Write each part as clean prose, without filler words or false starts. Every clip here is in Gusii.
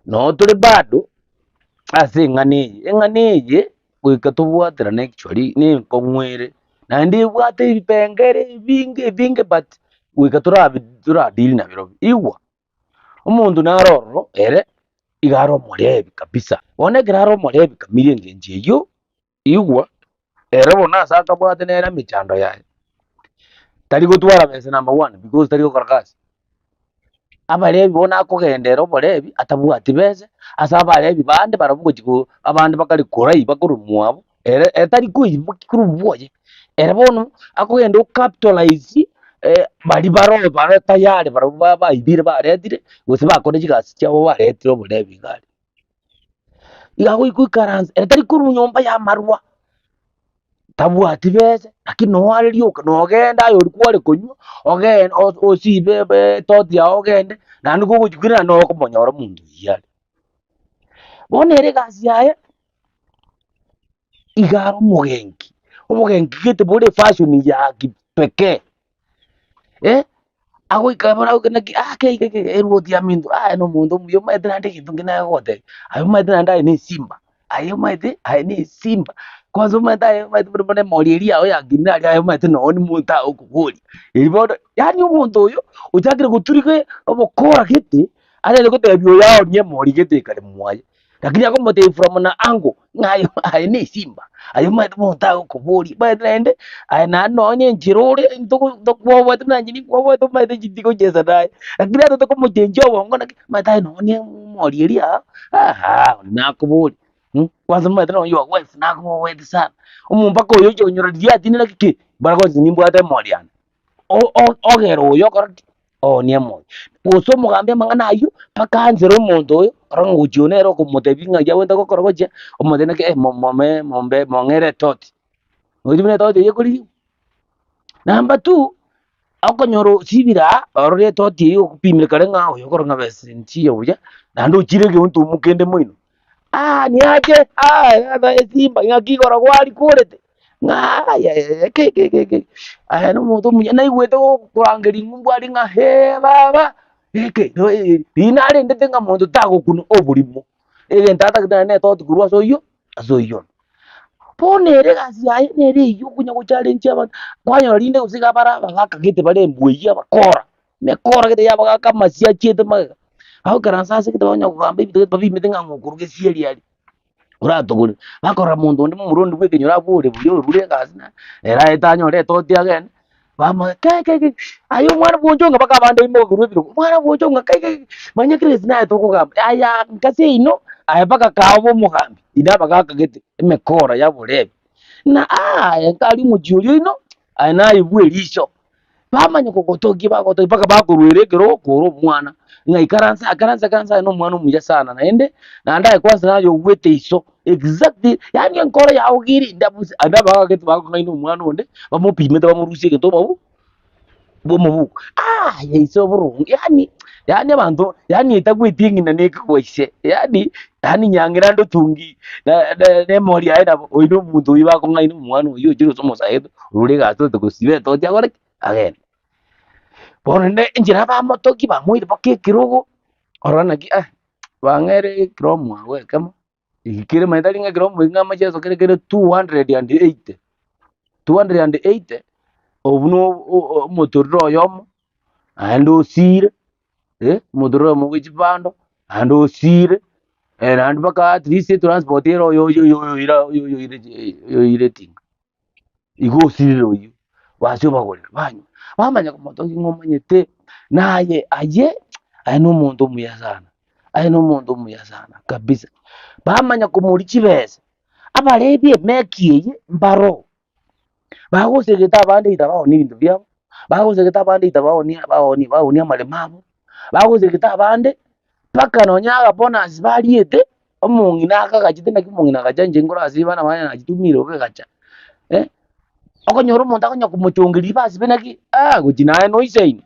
Noo tore bado ase eng'ana eye, eng'ana eye goika tobwaterane actually na enkong'u ere, naende ebwate ebipengere ebinge ebinge but goika torabi toradeal nabirobio. Igwa, omonto naro ororo ere iga are omorebi kabisa, bono ekero are omorebi kamiri engencho eyio, igwa, ere bono ase akabwate nere emechando yaye, tari gotwara besa number one because tari gokora gasi. Abarebi bono akogenda ere oborebi atabwati besa, ase abarebi bande barabwo gochi ko abande bakare koraiba korwa mwabo, ere ere tari koiba korwa bwoye, ere bono akogenda ocapitalize baria baroo bare tayari barabwo ba baibire baretire, gose bakore chigasi chiabo baretire oborebi iga aria. Iga agoika oikaransa, ere tari korwa nyomba y'amarwa, tabwati besa, lakini noo are rioka, nogenda aye oria kware konywa, ogende osibe etoti yago ogende, naende kogochia koirana noo okomonyora omonto oyio are. Bono ere egasi yaye, iga are omogenki, obogenki gete bore efashion ya kipekee. Agoika bono agoika naki ake eke eke erwoti yaminto aye na omonto omuya omanyete naende egento nkeri nagogotebia, aye omanyete naende aye na esimba, aye omanyete aye na esimba, kwanza omanyete aye omanyete buna buna emori eria yago yakinire aria aye omanyete nonye na omonto agokoboria, erio bono yaani omonto oyo ochakire goturiga obokora gete, arenge gotebia oyo aonie emori gete ekare mwaye. Lakini akomotebia from na ango, ng'a aye aye ne esimba, aye omanyete omonto agokoboria, omanyete naende, aye naende nonye enchera ore ntogo ntokwobwate buna inche ninkobwate omanyete inche tingochiesa naye. Lakini ase tokomochengia obongo naki, omanyete aye nonye omori eria aa, ahaa nakoboria kwanza omanyete nonye your wife nakoboete sana, omombaka oyo ocha konyora riria atinire naki ki, baragocha nimbwate emori yane. Ogere oyo okore ki? Oonie emoyo. Gose omogambi amang'ana ayio, mpaka aanchere omonto oyo, ore ng'a gochia oyo nere okomotebia ng'a ayio agwenerete gokora gochia, omotebie naki eh mo- mome mombe mong'ere etoti. Ochi buna etoti eyio ekorigigwa. Number two, okonyora osibire aa, orore etoti eyio okopimire kare ng'a oyo okore ng'a besa nchiyo buya, naende ochire egento kende moino. Aah niache, aah tata esimba ng'aki igoro gwarikorete. Ng'a ayayaya ke ke ke ke, aye nomonto omuya naigwete gokorangeria ng'umbu aria ng'a hee baba, eke riria narendete ng'a monto tagokuna oborimo, egento atagete naende netoti korwa ase oyio, ase oyio onde. Bono ere egasi yaye nere eyio okonya gocharenchia abanto, kwanyora rinde gose iga bare abagaka gete bare embwa eyio abakora, emekora gete ya abagaka amasio achiete magega, bagoikaransa ase gete bakonya kogamba ebinto gete babimete ng'a ng'o okoruga esieri aria. Oratogore, bakorora monto onde momura onde bw'ekenyoro abwo ore buya orure egasi na ere aete anyore etoti agende, bamoe ke ke ke, aye omwana bw'onchonga mpaka abande baimoke korwa ebirogo, omwana bw'onchonga kai kai kai, manya Grace naye tokogamba, aya nka seino, aye mpaka kaobe omogambi, inde abagaka gete, emekora ya oborebi, ng'a aye nkaria omochie oria oino, aye naye bwa eriso. Bamanya kogotogia bagotogia mpaka bakoruera ekerogo kore omwana, ng'a ikaransa aa ikaransa ikaransa aye nomwana omuya sana naende, naende aye kwanza naye ogwete iso exactly yaani enkoro yago iga ere endabu ase ande abagagete bakong'aina omwana onde, bamopimete bamorusie egento omobu bw'omobuko, aye ise oboronge yaani yaani abanto yaani etagweti eng'ina na ekegwa ise, yaani yaani nyang'era ndotungi na na na emori yaye nabo oyio na omonto oyio bakong'aina omwana oyio ochire ase omosaeto. Orure egasi ote gosiba etoti akore ki? Agende. Bono rende enchera bamotokia bamoire mpaka ekerogo, orore naki ah, bang'ere ekero omwago ekemo, eki kere omanyete tari ng'a ekero omwago ng'a amacheso kere kere 280, 280, obwo na omotorero oyomo, naende osire, omotorero oyomo bwe chibando, naende osire, naende mpaka at least etransport ere oyo oyo oyo oyoire oyoire etinga. Igo osirire oyio, bachia obagorera, banywa, bamanya komotogia ng'a omanyete naye aye, aye nomonto omuya sana, aye nomonto omuya sana kabisa. Bamanya komoria chibesa, abarebi emeki eye mbaro, bagosegete abande either baonie ebinto biabo, bagosegete abande either baonie baonie baonie amaremo abo, bagosegete abande mpaka nonye agabonus bariete. Omong'ina akagachete naki omong'ina agacha inche nkore ase abana bane nachitumire bobe egacha eh, okonyora omonto akonya komochongeria basibe naki ah gochia naye noisaine,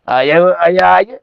aye aye aye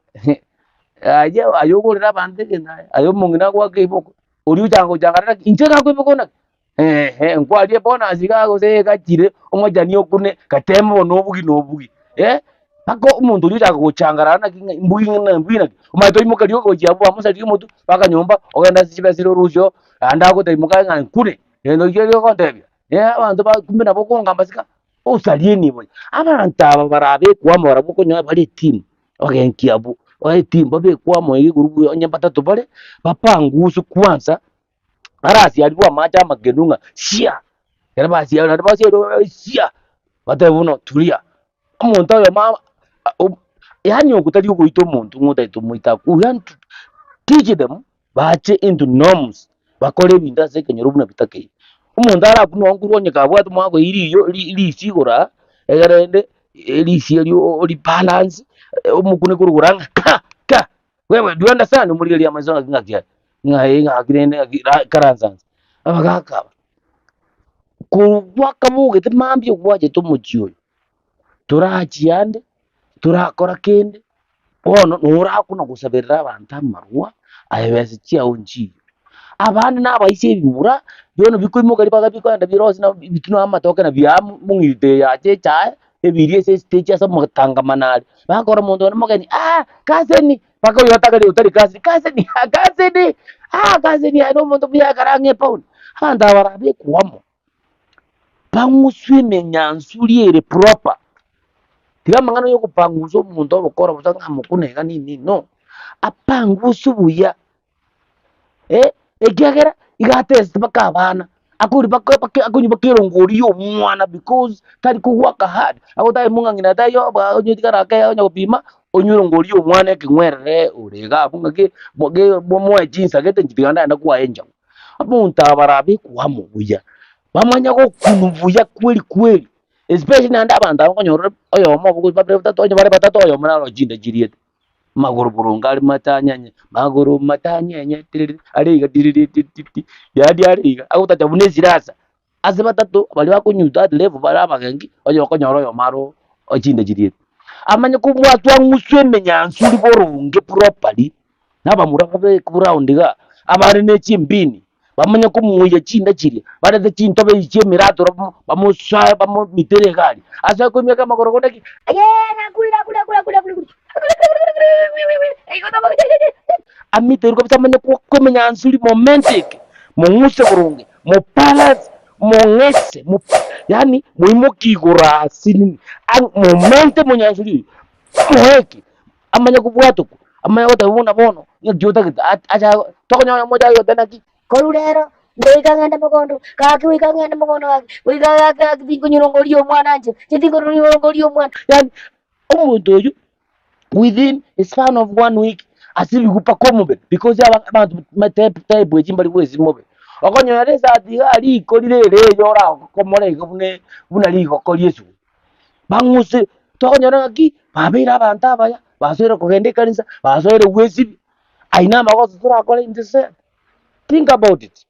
aye aye ogorere abanto egento aye, aye omong'ina agoaka eboko, oria ochaka gochanga naki inche nakoiboka naki eeh nkwaria ebonus igaa gose egachire, omochani okune, gateme bono obugi na obugi eh. Mpaka omonto oria ochaka gochangarara naki ng'a mbuya ng'a mbuya naki, omanyete oimoke rioka gochia abwo bamosaririe omotwe, mpaka nyomba, ogende ase chibesa chiria orusie oo, naende agotebia mokaye ng'a nkure, gento ekio erio ogontebia, eh abanto ba kumbe nabo okongamba sika, osarie enibo eye. Abanto aba barabekwe amo barabwo okonyora bare etimu, abagenki abwo, bare etimu babekwe amo iga egurupu onye mbatato bare, bapanguswe kwanza, barasiarigwe amache amakendu ng'a sia, ekero basiarigwe naende basiarigwe sia, batebe bono turia. Omonto oyomo aba yaani okwo tari ogoita omonto ng'a otagete omoite akwe, we want to teach them bache into norms, bakore ebinto ase ekenyoro buna bitakeire. Omonto arakwe nonye korwa onye kabwate omwaka oyio riyo ri- risi igoro aa, egere rende risi erio oribalance, omokune korwa igoro ng'a ka ka, wewe do you understand? Omorigereria amaiso ng'aki ng'aki aye, ng'a ee ng'aki rende ng'aki ra ikaransa nse. Abagaka aba, korwa gwakabogete mambia gwachete omochie oyo, torachie ande, torakora kende, bono norakuna gosaberera abanto amarwa, aye besa chiago nchiyo. Abande nabaisia ebimura, bono bikoimoka ribaga bikoenda birosie na ebitunwa amatoke na bia mong'irito eye yacha echae, ebiria ase estage ase amatangamano aria, bakora omonto onde omogeni ah cousin, mpaka oyo otagere otari cousin, cousin ah cousin, ah cousin aye na omonto buya ekare ang'e epound. Abanto aba barabekwe amo. Bang'uswe emenyansu riere proper, tiga amang'ana ya ogopangusa omonto ogokora bosa ng'a mokune iga nini no, apanguswe buya eh, ekiagera iga atesete mpaka abana, akori mpaka mpaka akonywa mpaka erongori ya omwana because tari kogoaka hard, agotebia mong'ang'ina taiyo ba onye tigara ake onya gopima, onywe erongori ya omwana ekeng'werere ore iga abwo ng'aki moge momoe chinsa gete inche tiga ndagenda kwaye enchagu. Omonto abarabekwe amo buya, bamanye gokunwa buya kweri kweri, especially naende abanto aba okonyora ore oyomo obo babere batato onye bare batato oyomo naro chinda chiriete, magoro boronge are matanyenye, magoro matanyenye tiriri are iga tirirititi, yaani are iga agotacha buna esirasa, ase batato baria bakonywa that level bare abagenki, oye okonyora oyomo aro chinda chiriete. Amanye kobwatwa ang'uswe emenyansuri boronge properly. Na abamura babe round iga, abare ne chimbini, bamanye komuoyia chinda chiria, barete chintobe echi chi'emerato bamosae bamomitere iga aria. Ase akoimiaka amagoro konde ki? Amiterwe kabisa amanye komenya nsuri momentic, mong'use boronge, mobalance, mong'ese, yaani moimokie igoro ase nini, momente monyansuri oyio, moeke. Amanye kobwatokwa, amanye goteba buna bono ng'aki otagete acha tokonyora omochie aye goteba naki. Korwa rero, ngoika ng'ende mogondo, gaki goika ng'ende mogondo gaki, goika gaki gaki tinkonyirongoria omwana inche, inche tinkonyirongoria omwana. Yaani omonto oyio within a span of one week ase ebigwa mpaka omobere because aba abanto type type echi mbari goesia mobere. Okonyora esati iga riko rire ere eyo orakomore iga buna buna rigoko ria esuguri. Bang'use, tokonyora ng'aki, babeire abanto abaya, basoire kogenda ekanisa, basoire gwesibia, ayio namagoso torakore intwe sese. Think about it.